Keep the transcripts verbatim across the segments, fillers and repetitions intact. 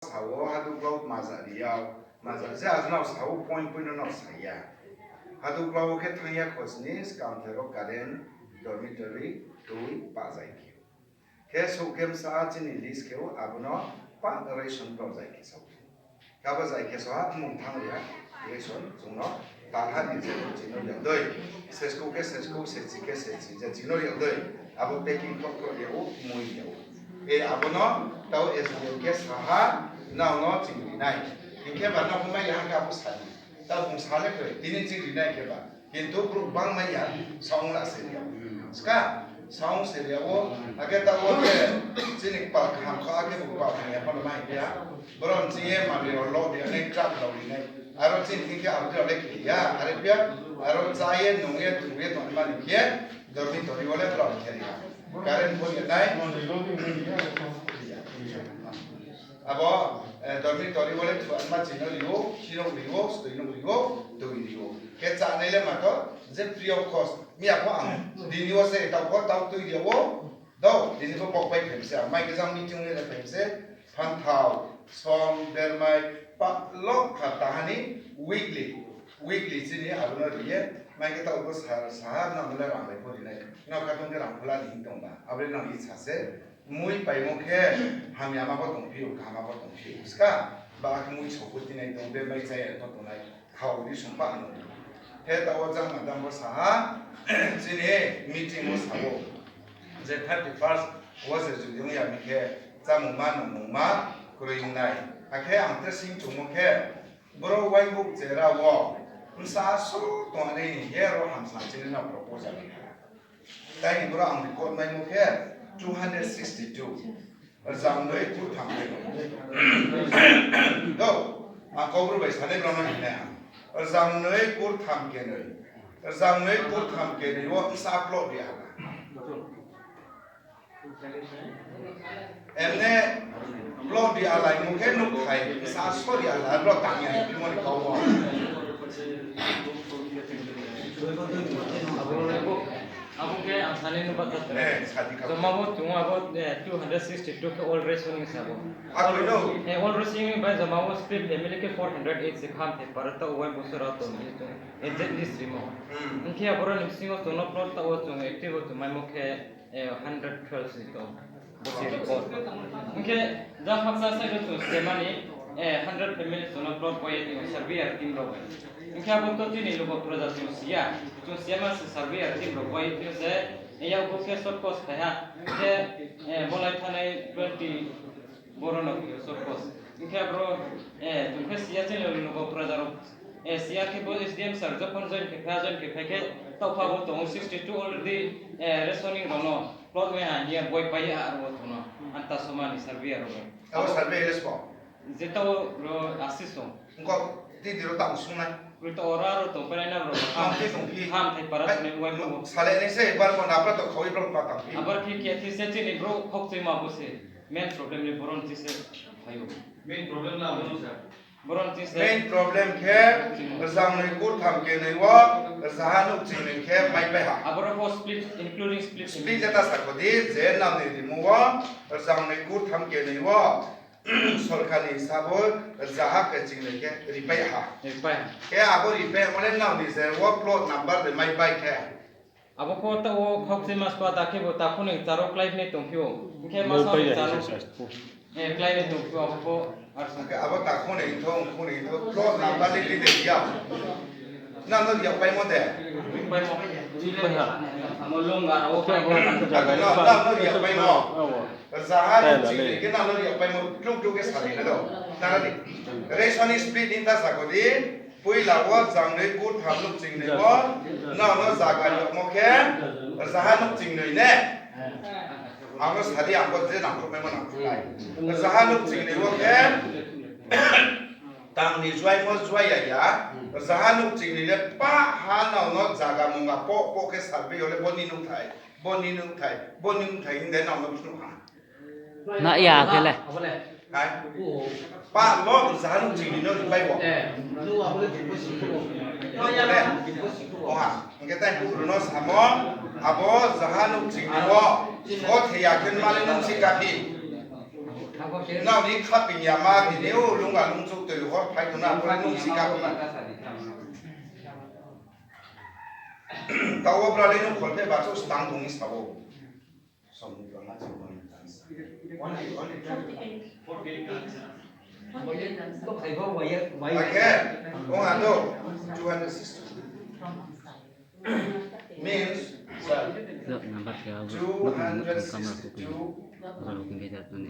sa wo, hadu klau maza ri ya, maza je ajo nao sa wo point point no nao sa ya. Hadu klau wo khe thanng ya khosni skang the ro current, dormitory, tui, pah zai khe. Khe souh khe bsa chini list khe o, abo no pah ration brao zai khe sao. Khe abo zai khe so ha, mung thanng ri ha, ration chung no talha ni je chino ri dei. Seskou khe seskou, sechi khe sechi, je chino ri dei. Abo packing khroh khroh ri ou, mui ri ou. E abo no tao S D M khe sa ha, nrao no ching ri nai. Hing khe ba nrao pho mai ya ha khe abo sa di. Tao bung sa le kroi, tini ching ri nai khe ba. Kintu brouh bangmai ya, saong la se ri ya. Ska, saong se ri ya wo, akhe taoh wo khe, chini kpal kaham kho, akhe bo kpal hamya pho no mai ya. Boro ni ching ye mami rao lo ri ya nai, truck rao ri nai. Aro chini thing khe abo rao le khe ya, are phi ya, aro chá ye, nung ye, thu ye, tongmani khe, dormitory wo le brao khe ri ya. Current pho ri nai. Abo, eh, dormitory wo le thuanma chino ri ou, khirok ri ou, stoi nuh ri ou, tui ri ou. Khe chánai le mato, je free of cost. Miya pho ang, tini wo se tao pho, tao tui ri ou. Do, tini pho pok pai phaim se, ang mai khe jang meeting le phaim se, phanthao, som, bermai, pa, lok kha tahani, weekly. Weekly chini abo no ri ye, mai khe tao bo sa, sa ha, nang le rang bai pho ri nai. Nang kha tong khe rang pho la ni hing tong ba. Abo le nang i sa se, mui paimo khe, hamya ma pho tong phi ou, kaham ma pho tong phi ou. Ska, ba khe mui sopoti nai tong, bermai chaya pho tong nai. Khao di sung pa no. Khe tao jang madam bo sa ha, chini meeting wo sa ou. Je thirty first wo se judi ong ya mi khe, chámungma nungmungma kroi nai. Akhe ang tre sing chungmo khe, boro waibuk chera wo, bsa so tong nai ni ye ro hamsa chini no proposal ri ha. Tai ni boro ang record maimo khe, two hundred sixty two. Rzangnoi kurtham khe. Do, ang Kaubru bai sanai boro no hing nai ha. Rzangnoi kurtham khe noi. Rzangnoi kurtham khe noi wo bsa plot ri ha. Emne plot ri alai mo khe nuhthai, sa so ri alai, abo tang ya, mo ni kau wo. Abo khe ang sani no bata tre. Eh, sadi ka. Joma bo chung abo, eh, two hundred sixty two khe all rationing sa bo. Abo no. Eh, all rationing bai joma bo split family khe four hundred eight se kham the para ta wai bo sora to ni chung. Exact list rimo. Hmm. Hing khe aboro ni bisingo chung no plot ta wo chung active wo chung maimo khe eh, hundred twelve ni tong. Bo se record. Hing khe, jang haksa side o chung se mani, eh, hundred family chung no plot bai ye tong surveyor team rao bai. Hing khe abo to chini lugo proja chung siya. Chung siya ma se surveyor team rao bai ye tong se, eh, yak bo khe short course khai ha. Hing khe, eh, bolai thanai twenty Boro no khe short course. Hing khe aboro, eh, chung khe siya chini lugo proja rao. Eh, siya khe bo S D M sir jokhon join khe phai, join khe phai khe, taoh pha bo tong sixty two already, eh, rationing rao no plot mai ha hing ye boi pai ye aro tong no. Anta somani surveyor rao. Abo survey le sbo? Je taoh ro assist tong. Ongko tidi ro tang sungnai. Ro to ora ro tong pai nai na ro. Tang phi tong phi. Ham thai para tong nai wai mo. Sale nai se bar mo napra to khawi bro pa tang phi. Abar phi khe thi se chini bro khok choi ma bo se. Main problem ni boro ni ching se phaio. Main problem na mo sir. Boro ni ching se. Main problem khe, rzangnoi kurtham khe noi wo, rzaha nouh chingnoi khe mai pai ha. Aboro pho split, including split. Split le ta sa kho di, je nang ni rimo wo, rzangnoi kurtham khe noi wo, sorkar ni hisab wo, rzaha khe chingnoi khe ripai ha. Ripai ha. Khe abo ripai ha, mane nang ni je wo plot number de mai pai khe. Abo pho taoh wo khokchoi mas pa ta khe bo takhunoi charo klái ni tong phi ou. Hing khe masa ni charo, eh, klái ni tong phi ou, abo pho ar sa. Abo takhunoi tho, khunoi tho, plot number ni ri de ya. Nang no yak paimo de. Paimo. Amo lung ga abo paimo. Nang no yak paimo. Rzaha ni chini khe nang no yak paimo, tluk tluk khe sari na do. Nang ni. Rationing split ni ta sa kho di. Poila wo rzaha noi kurtham nouh chingnoi wo, nang no zaga yagmo khe, rzaha nouh chingnoi ne. Ang no sadi ang bo je nangkhruhmaimo nangkhruhnai. Rzaha nouh chingnoi wo khe, tang ni juaimo juai ya ya, rzaha nouh chingnoi le pa ha nang no zaga mungha poh poh khe survey yo le bo ni nouhthai, bo ni nouhthai, bo ni nouhthai hing de nang no phnuh ha. Na ya khe le. Hai. Pa lo rzaha nouh chingnoi no ripai wo. Oha, hing khe tai brouh no samo, abo rzaha nouh chingnoi wo. O thei ya khe male nung si ka phi. Nrao ni khaping ya ma tini o lung a lung chouh toi hor phai tong na, pore nung si ka phi. Tao wo brao le nung kholpheh ba chouh stang tong ni sa ou. Only, only twelve. Forty-eight. Forty-eight answer. Forty-eight answer. Again, oh, ano, two hundred sixty-two. Means, sir, two hundred sixty-two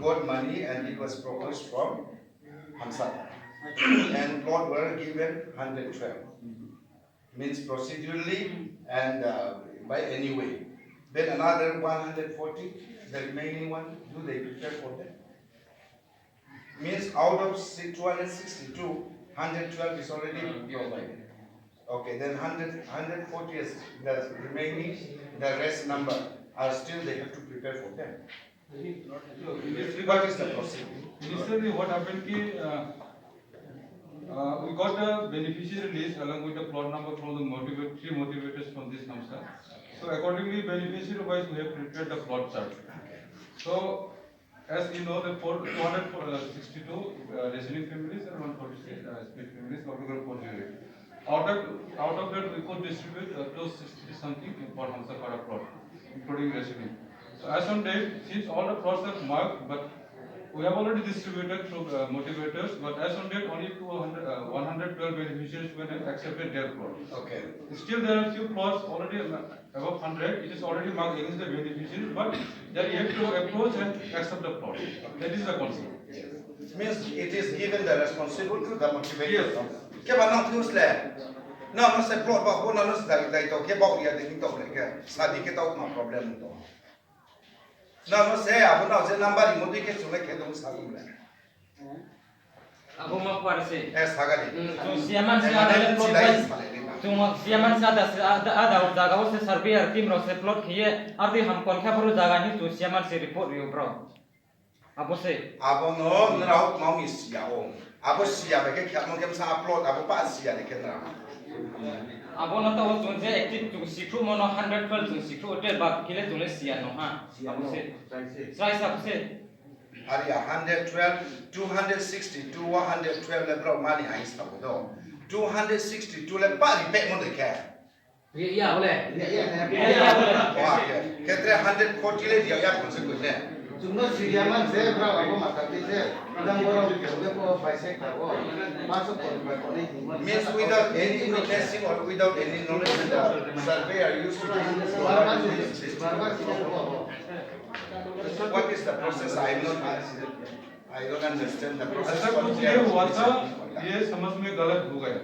got money and it was proposed from Hamsapara. And plot were given hundred twelve. Means procedurally and, uh, by any way. Then another one hundred forty, the remaining one, do they prepare for them? Means out of si-, two hundred sixty-two, hundred twelve is already provided. Okay, then hundred, hundred forty is the remaining, the rest number are still they have to prepare for them. So, in this regard, what is the procedure? Initially, what happened ki, uh, uh, we got a beneficiary list along with the plot number from the motiva-, three motivators from this Hamsa. So accordingly, beneficiary wise, we have prepared the plot chart. So, as you know, the four, two hundred sixty-two, uh, residing families and one forty-six, uh, split families, altogether four hundred. Out of, out of that, we could distribute, uh, two sixty something for Hamsapara plot, including residing. So as on date, since all the plots are marked, but we have already distributed through, uh, motivators, but as on date, only two hundred, uh, one hundred twelve beneficiaries were accepted their plot. Okay. Still, there are few plots already, uh, above hundred, it is already marked against the beneficiaries, but they have to approach and accept the plot. That is the concern. Means it is given the responsible to the motivator. Yes. Khe ba nang tui sle. Nang no se plot ba bo nang no se dai dai to khe ba ya de to le khe. Sadi khe tau ma problem to. Nang no se abo nang se number imo dei khe sung le khe dong sa le. Abo ma kuar se. Eh, saga de. Hmm, chung siaman se ada le plot wise. Chung siaman se ada se ada, ada zaga wo se surveyor team rao se plot khe ye, ardei hamkon khe boro zaga ni chung siaman se report ri ou bro. Abo se. Abo no nrao tma mi siya o. Abo siya bai khe khe mo khe sa plot abo pa siya de khe nrao. Abo no tao chung je active chung sikhruhmo no hundred twelve chung sikhruh o te ba khe le chung le siya no ha. Abo se. Srai sa abo se. Are ya hundred twelve, two hundred sixty-two, one hundred twelve le brao mani hai sa bo do. Two hundred sixty-two le pa ri pe mo de khe. Ri ya bo le. Ri ya, ri ya, ri ya bo le. Wa khe. Khe tre hundred forty le ri ya ya kon se ko ne. Chung no si ya man se brao abo ma ta ti se. Dang bo ro ko bai se ka bo. Ma so ko ba ko ni. Means without any witnessing or without any knowledge, the surveyor used to do this. What is the process? I am not, I don't understand the process. ऐसा कुछ नहीं हुआ था, ये समझ में गलत हो गया।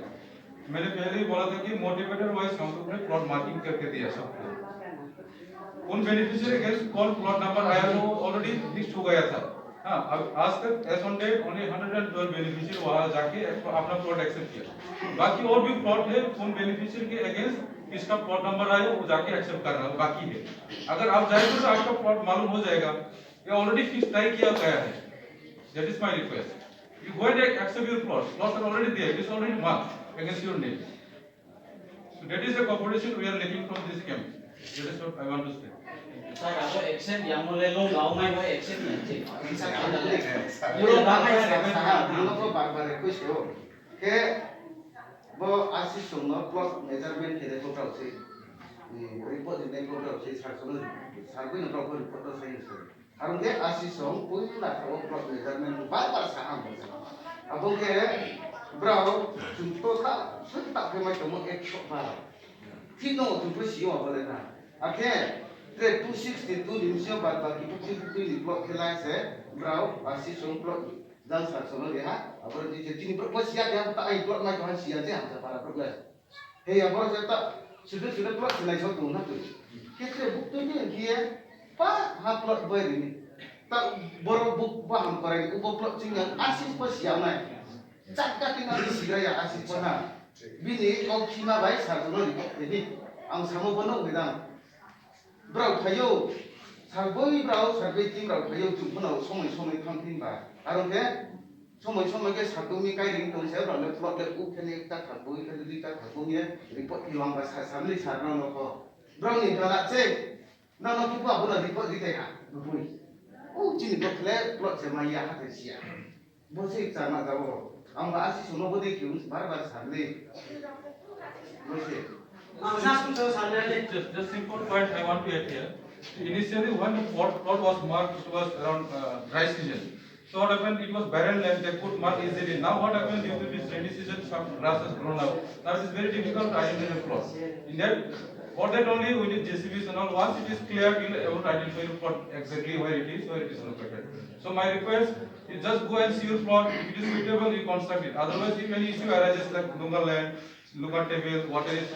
मैंने पहले ही बोला था कि मोटिवेटर वाइज हम लोग ने प्लॉट मार्किंग करके दिया सबको। कौन बेनिफिशियरी अगेंस्ट कौन प्लॉट नंबर आया, वो ऑलरेडी फिक्स हो गया था। हाँ, अब आज तक as on date only hundred and twelve beneficiary वहां जाके अपना प्लॉट एक्सेप्ट किया। बाकी और भी प्लॉट है, कौन बेनिफिशियरी के अगेंस्ट किसका प्लॉट नंबर आया, वो जाके एक्सेप्ट करना बाकी है। अगर आप जाएंगे तो आपका प्लॉट मालूम हो जाएगा। ये ऑलरेडी फिक्स तय किया गया है। That is my request. You go and accept your plot. Plots are already there. It is already marked against your name. So that is the cooperation we are lacking from this camp. That is what I want to say. Sir, abo action yang mo le long gao mai bo action yang che. Puro ba mai sa sa ha, ang no ko bar bar request khe o. Khe bo asi song no plot measurement khe de ko tau se. Report de ko tau se, sir song no, sir boi no ko report to sai se. Aro khe asi song poila thaoh plot measurement bar bar sa ang bo. Abo khe brao chung to ta, ta khe mai tongmo ek so bar. Thik no chung pho si yo abo le na. Akhe tre two sixty two ni bsing yo bar bar ki two sixty two ni plot khe lai se brao asi song plot jang sa song no ri ha. Abo ni je chini plot pho si ya khe ta ai plot mai tong ha si ya je Hamsapara plot le. He ya, boro se ta, sudu sudu plot se nai so tong na tui. Khe tre buk tui ni khe ye, pa ha plot boi ri ni. Ta boro buk ba ham korai ni, ubo plot ching ya, asi po si ya nai. Chak ka tin na si ya, asi po na. Bini kau khima bai sa tong no ri kok ni. Ang samo bo no wi dang. Brao phai ou, sarboi brao, sarboi team brao phai ou, chung pho no somoi somoi thanng thing ba. Aro khe, somoi somoi khe sarboi mi kairing tong se, brao le plot le u khe ni ta thang boi, khe di ta thang boi ye, report khe lang ba sa, samli sar nang no pho. Brao ni gala che, nang no khe pho abo no report ri thai ha, boi. O chini bo khle plot se mai ya ha khe si ya. Bo se chama jabo. Ang ba asi suno bo de ki bar bar sa ni. Bo se. Ang sa suno sa ni. Just, just simple point I want to add here. Initially, when the plot, plot was marked, it was around uh, dry season. So what happened? It was barren land, they could mark easily. Now what happened? Due to this rainy season, some grass has grown up. Now it is very difficult to identify the plot. In that, for that only we need J C Bs and all. Once it is cleared, you'll able to identify the plot exactly where it is, where it is located. So my request, you just go and see your plot. If it is suitable, you construct it. Otherwise, if any issue arises like longer land, lower table, water is,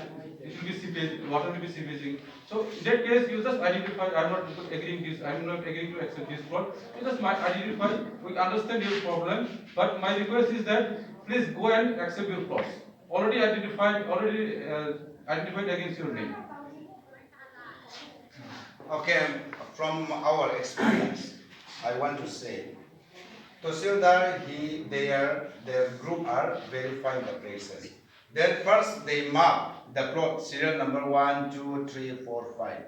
it will be seepage, water will be seepaging. So in that case, you just identify, I'm not agreeing this, I'm not agreeing to accept this plot. You just might identify, we understand your problem, but my request is that please go and accept your plots. Already identified, already uh, identified against your name. Okay, from our experience, I want to say, Tahsildar, he, they are, their group are verifying the places. Then first they mark the plot serial number one, two, three, four, five,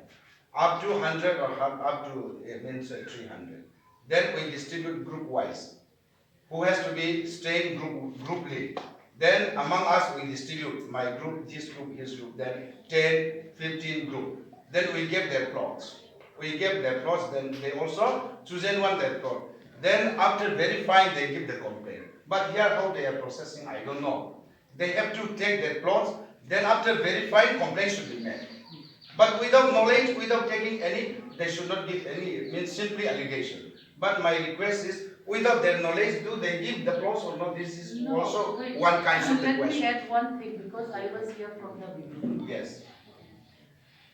up to hundred or up, up to uh, means uh, three hundred. Then we distribute group wise. Who has to be staying group, group lead. Then among us we distribute my group, this group, his group, then ten, fifteen group. Then we give their plots. We give their plots, then they also chosen one their plot. Then after verifying, they give the complaint. But here how they are processing, I don't know. They have to take their plots, then after verifying, complaint should be made. But without knowledge, without taking any, they should not give any, means simply allegation. But my request is, without their knowledge, do they give the plots or not? This is No, also wait. one kind of the Let me question. add one thing because I was here from the beginning. Yes.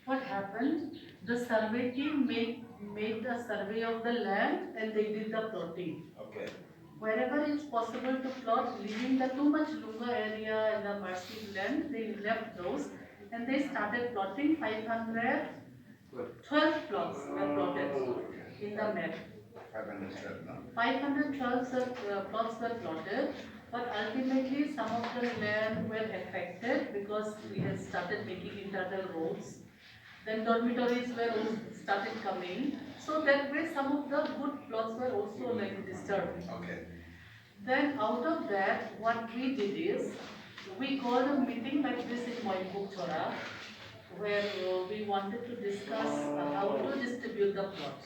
What happened? The survey team made, made a survey of the land and they did the plotting. Okay. Wherever it's possible to plot, leaving the too much longer area and the massive land, they left those and they started plotting. Five hundred twelve plots were plotted in the map. Five hundred twelve, no? Five hundred twelve uh, plots were plotted, but ultimately some of the land were affected because we had started making internal roads. Then dormitories were also started coming. So that way some of the good plots were also like disturbed. Okay. Then out of that, what we did is, we called a meeting like this in Moinkuk Chora, where uh, we wanted to discuss uh, how to distribute the plot.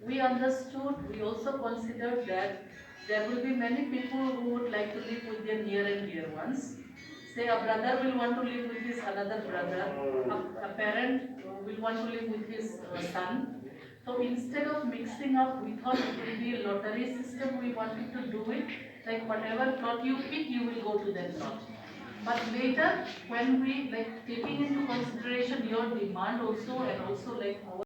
We understood, we also considered that there will be many people who would like to live with their near and dear ones. Say a brother will want to live with his another brother, a, a parent uh, will want to live with his uh, son. So instead of mixing up, we thought it will be a lottery system, we wanted to do it, like whatever plot you pick, you will go to that plot. But later, when we, like taking into consideration your demand also and also like our